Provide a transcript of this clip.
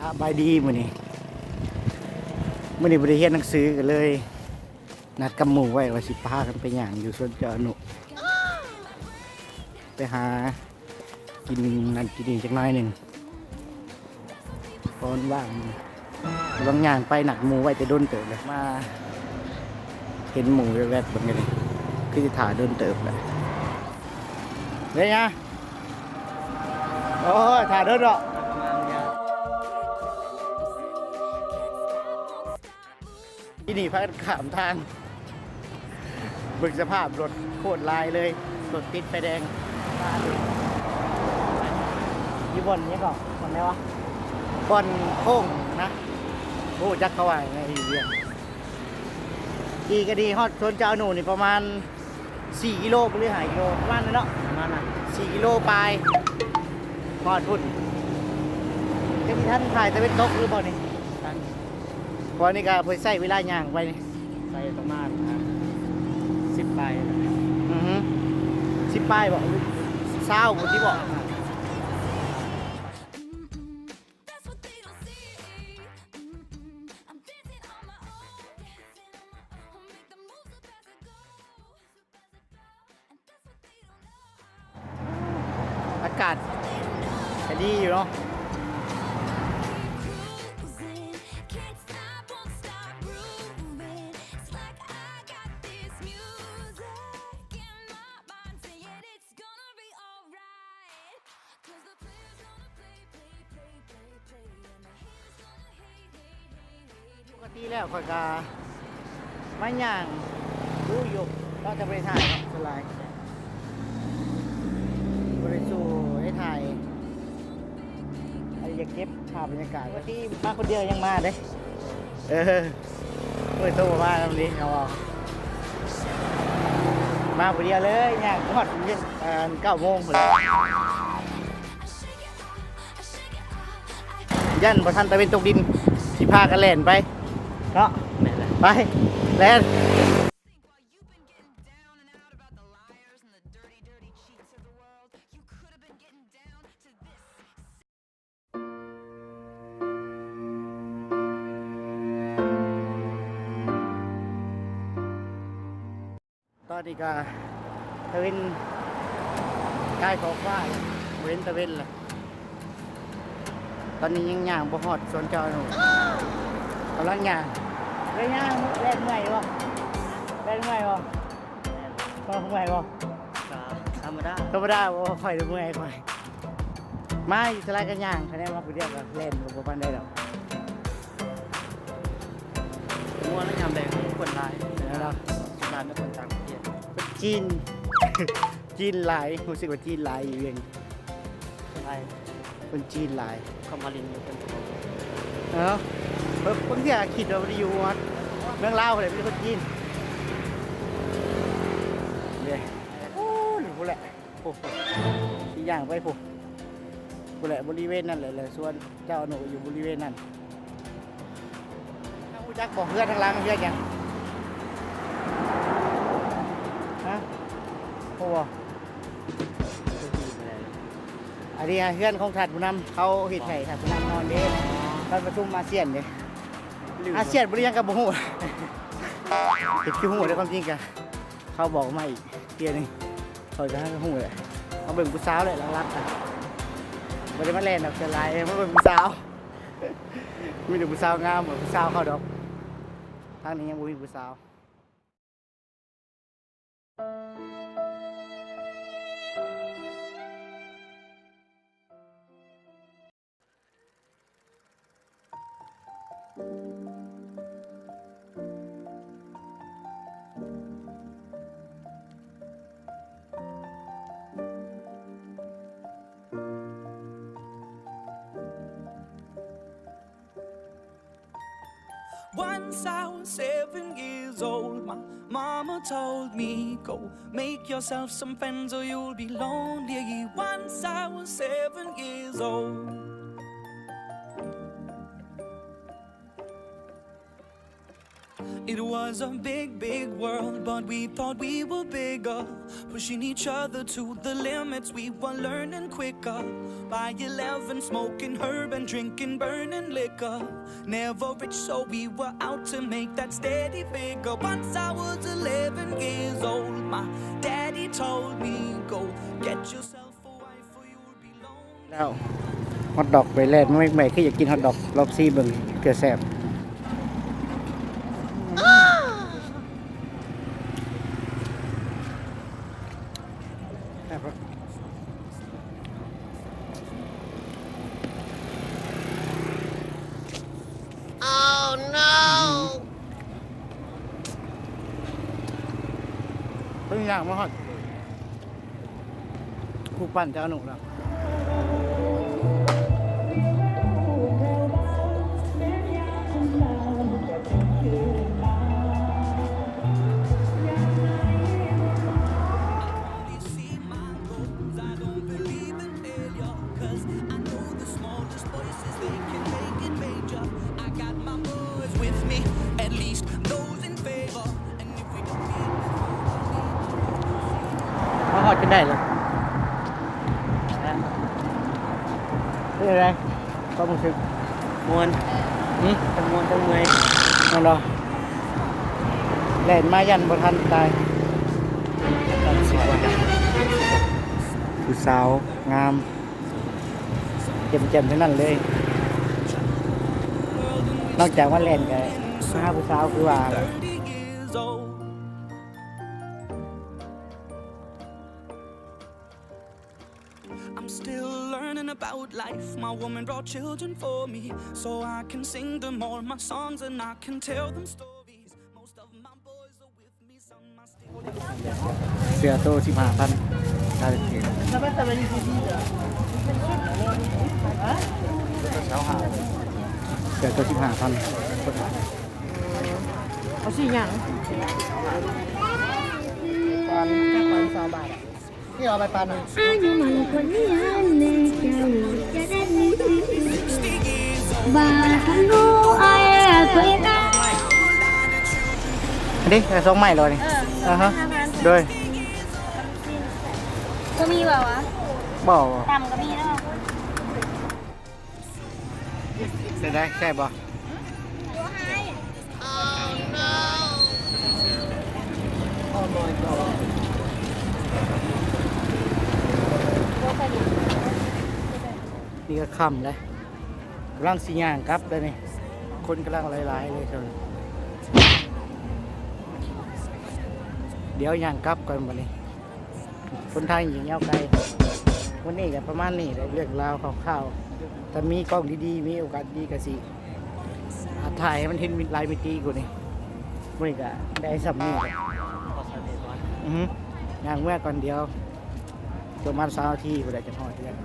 ສະບາຍດີ ມື້ນີ້ ມື້ນີ້ບໍ່ໄດ້ຮຽນໜັງສື ກໍເລີຍນັດກັບໝູ່ໄວ້ວ່າຊິພາກັນໄປຍ່າງຢູ່ສວນເຈົ້າອະນຸ ໄປຫາກິນນັ້ນກິນນີ້ຈັກໜ້ອຍໜຶ່ງ ເພາະມັນວ່າງ. ກຳລັງຍ່າງໄປ ນັດໝູ່ໄວ້ແຕ່ດົນເຕີບແລ້ວ ມາເຫັນໝູ່ແວບໆ ເບິ່ງນີ້ ຄືຊິຖ້າດົນເຕີບແຫຼະ. ເດ້ຍະ ໂອ້ຍ ຖ້າດົນເນາະ. ອີນີ້ພາກັນຂ້າມທາງ ເບິ່ງສະພາບລົດໂຄດຫຼາຍເລີຍ ລົດຕິດໄຟແດງ ຢູ່ບ່ອນຫຍັງເກາະ ບ່ອນໃດວະ ບ່ອນໂຄ້ງນະ ບໍ່ຮູ້ຈັກເຂົາວ່າຫຍັງ ອີກເລື່ອງ. ອີກກໍດີ ຮອດສວນເຈົ້າອະນຸນີ້ປະມານສີ່ກິໂລ ຫຼືຫ້າກິໂລ ປະມານນັ້ນເນາະ ປະມານນັ້ນ ສີ່ກິໂລປາຍ ຮອດພຸ້ນ. ຈັກຊິທັນຖ່າຍຕາເວັນຕົກຫຼືບໍ່ນີ້ ເພາະນີ້ກໍເພິ່ນໃຊ້ເວລາຍ່າງໄປນີ້ ໃຊ້ປະມານ ອ່າ ສິບປາຍ ອືຮຶ ສິບປາຍບໍ່ ຊາວພຸ້ນຕິບໍ່. That's what they don't know. ອາກາດກະດີຢູ່ເນາະ. ປົກກະຕິແລ້ວຂ້ອຍກະມາຍ່າງດູຢູ່ ເນາະ ແຕ່ບໍ່ໄດ້ຖ່າຍເນາະ ສ່ວນຫຼາຍບໍ່ໄດ້ສູ້ໄດ້ຖ່າຍ ອັນນີ້ຢາກເກັບພາບບັນຍາກາດ. ປົກກະຕິມາຄົນດຽວຍັງມາເດ້. ເອີ ໂອ້ຍ ໂທມານຳນີ້ ເຮົາເວົ້າ ມາຜູ້ດຽວເລີຍ ຍ່າງຮອດ ເອີ ເກົ້າໂມງພຸ້ນແຫຼະ. ຢ້ານບໍ່ທັນຕາເວັນຕົກດິນ ຊິພາກັນແລ່ນໄປເນາະ. ແມ່ນແຫຼະ ໄປ ແລ່ນ. ຕອນນີ້ກະຕາເວັນກາຍຂອບຟ້າແລ້ວ ບໍ່ເຫັນຕາເວັນແລ້ວ. ຕອນນີ້ຍັງຍ່າງບໍ່ຮອດສວນເຈົ້າອະນຸ ກຳລັງຍ່າງ. ເອີຍ ຍ່າງແລ່ນເມື່ອຍບໍ່? ແລ່ນເມື່ອຍບໍ່? ເມື່ອຍບໍ່? ກໍທຳມະດາ ທຳມະດາບໍ່? ຂ້ອຍເມື່ອຍ ຂ້ອຍມາຢູ່ສະໄລກະຍ່າງ ຄະແນນມາຜູ້ດຽວກະແລ່ນບໍ່ປານໃດດອກ. ມ່ວນນະ ຍາມແລງຄົນຫຼາຍ ເອີ ຫຼາຍກວ່າຄົນຕ່າງປະເທດ ຄົນຈີນ ຈີນຫຼາຍ ຮູ້ສຶກວ່າຈີນຫຼາຍຢູ່ວຽງ ຫຼາຍ ຄົນຈີນຫຼາຍ ເຂົາມາຫຼິ້ນຢູ່ເພິ່ນ. ເອີ ບາງເທື່ອຄິດວ່າບໍ່ໄດ້ຢູ່ເມືອງລາວເລີຍ ມີແຕ່ຄົນຈີນເດ້. ໂອ້ ຢູ່ພຸ້ນແຫຼະ ໂອ້ ຊິຍ່າງໄປພຸ້ນ ພຸ້ນແຫຼະ ບໍລິເວນນັ້ນແຫຼະ ແລະສວນເຈົ້າອະນຸຢູ່ບໍລິເວນນັ້ນ. ຮູ້ຈັກບໍ່ ເຮືອນທາງຫຼັງເຮືອນຫຍັງ? ຮະ? ຮູ້ບໍ່? ອັນນີ້ເຮືອນຂອງທ່ານຜູ້ນຳ ເຂົາເຮັດໃຫ້ທ່ານຜູ້ນຳນອນເດ້ ຕອນປະຊຸມອາຊຽນເດ້. ອາຊຽນບໍ່ໄດ້ຫຍັງກໍບໍ່ຮູ້ ເຮັດຄືຮູ້ເດ້ ຄວາມຈິງກະເຂົາບອກມາອີກເທື່ອໜຶ່ງ. ຂ້ອຍກໍຫາກໍຮູ້ແຫຼະ ມາເບິ່ງຜູ້ສາວແຫຼະ ຫຼັກໆ ກະບໍ່ໄດ້ມາແລ່ນດອກ ສ່ວນຫຼາຍມາເບິ່ງຜູ້ສາວ ມີແຕ່ຜູ້ສາວງາມ ຜູ້ສາວເຂົາດອກ ທາງນີ້ຍັງບໍ່ມີຜູ້ສາວ. Once I was seven years old, my mama told me, "Go make yourself some friends or you'll be lonely." Once I was seven years old. It was a big, big world, but we thought we were bigger. Pushing each other to the limits, we were learning quicker. By eleven, smoking herb and drinking burning liquor. Never rich, so we were out to make that steady figure. Once I was eleven years old, my daddy told me, "Go get yourself a wife or you'll be lonely." ແລ້ວຮອດດອກໄປແລ່ນມາໃໝ່ ຄືຢາກກິນຮອດດອກ ລອງຊີເບິ່ງເທື່ອແຊບ. ແຊບບໍ່? Oh no! ເພິ່ງຍ່າງມາຮອດ ຄູປັ້ນຈາອະນຸແລ້ວ. At least those in favor. ມາຮອດຈົນໄດ້ລະ. ເປັນຈັ່ງໃດຄວາມຮູ້ສຶກ? ມ່ວນ. ຫື? ທັງມ່ວນທັງເມື່ອຍ. ແມ່ນບໍ່? ແລ່ນມາຢ້ານບໍ່ທັນຕາຍ. ຜູ້ສາວງາມ ແຈ່ມໆ ທັງນັ້ນເລີຍ. ນອກຈາກມາແລ່ນກໍມາຫາຜູ້ສາວຄືວ່າ. I'm still learning about life. My woman brought children for me, so I can sing them all my songs and I can tell them stories. Most of my boys are with me, some are still. ເສື້ອໂຕສິບຫ້າພັນ ລາວເຮັດເອງ. ເສື້ອໂຕສິບຫ້າພັນ. ເອົາສີຫຍັງ? ປານ ຈັກປານຊາວບາດ. ນີ້ເອົາໄປປານໜຶ່ງ. ອັນນີ້ ເອົາສອງໄມ້ເລີຍນີ້. ເອີ ອ່າຮະ ໂດຍ. ບໍ່ມີບໍ່ວະ? ບໍ່ ບໍ່. ຕຳກໍມີເນາະ. ເປັນໃດ ແຊບບໍ່? ນີ້ກໍຄ່ຳແລ້ວ ກຳລັງຊິຍ່າງກັບແລ້ວນີ້ ຄົນກຳລັງຫຼາຍໆເລີຍ. ດຽວຍ່າງກັບກ່ອນບັດນີ້. ຫົນທາງຍັງຍາວໄກ. ມື້ນີ້ກໍປະມານນີ້ແຫຼະ ເລື່ອງລາວຄ່າວໆ. ຖ້າມີກ້ອງດີໆ ມີໂອກາດດີກໍຊິ ອາ ຖ່າຍໃຫ້ມັນເຫັນຫຼາຍມິຕິກວ່ານີ້. ມື້ນີ້ກໍໄດ້ສ່ຳນີ້ແຫຼະ. ອືຮຶ ຍ່າງເມືອກ່ອນ ດຽວປະມານຊາວນາທີພຸ້ນແຫຼະ ຈະຮອດເຮືອນ.